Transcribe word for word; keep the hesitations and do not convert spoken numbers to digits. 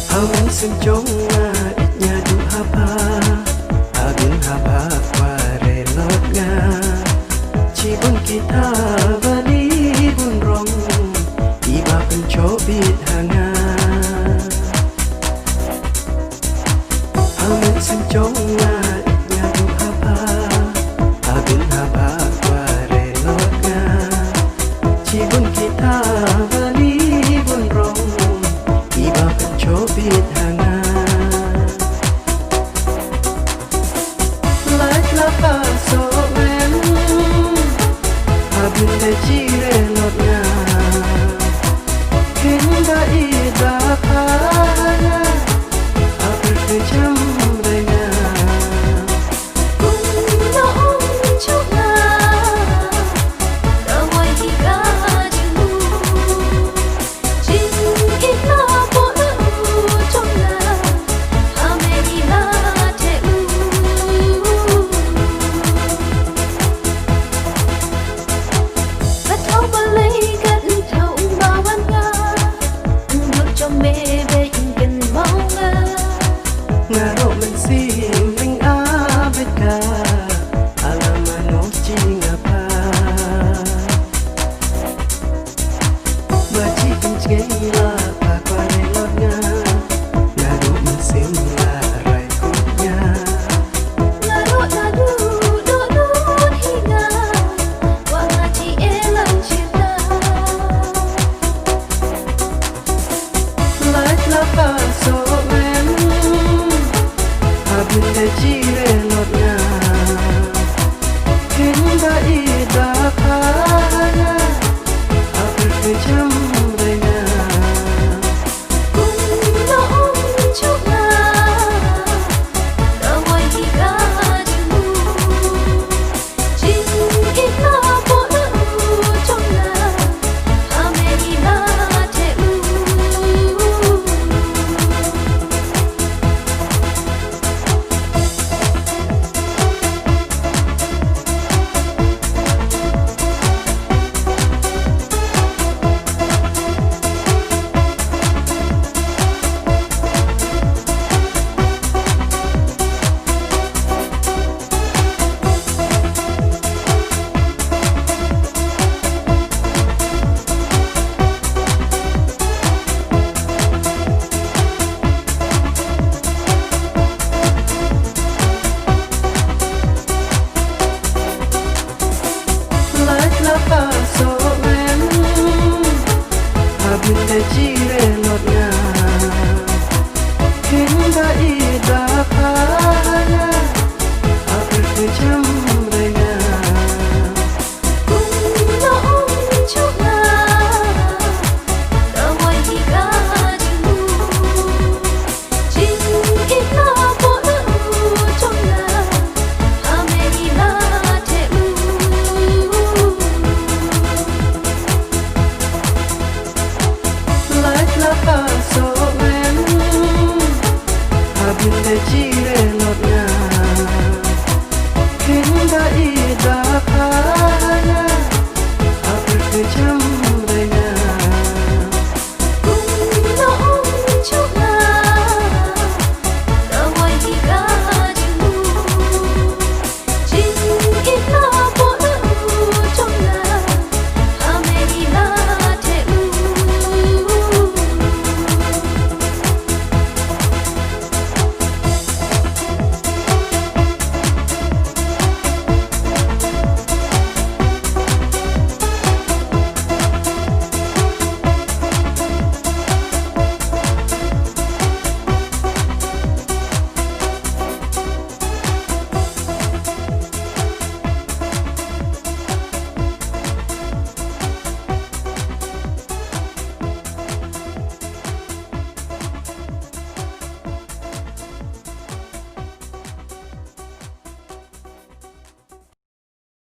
Ha mynsiem jong nga, ïeit nga duh haba, ha bynta haba kwah re lut nga. Shibun kita bali bun rong, kiba pynshong bit ha nga. Ha mynsiem jong nga, ïeit nga duh haba, ha bynta haba kwah re lut nga. Shibun kita bali bun rong, kiba pynshong bit ha nga. Lait la ka soh rem, ha bynta jingre lut nga. Kynda i da ka ha nga, ha pyrkhat jam re nga. Kum na ong chuk nga, ka wai hi ka jingmu. Nga roh mynsiem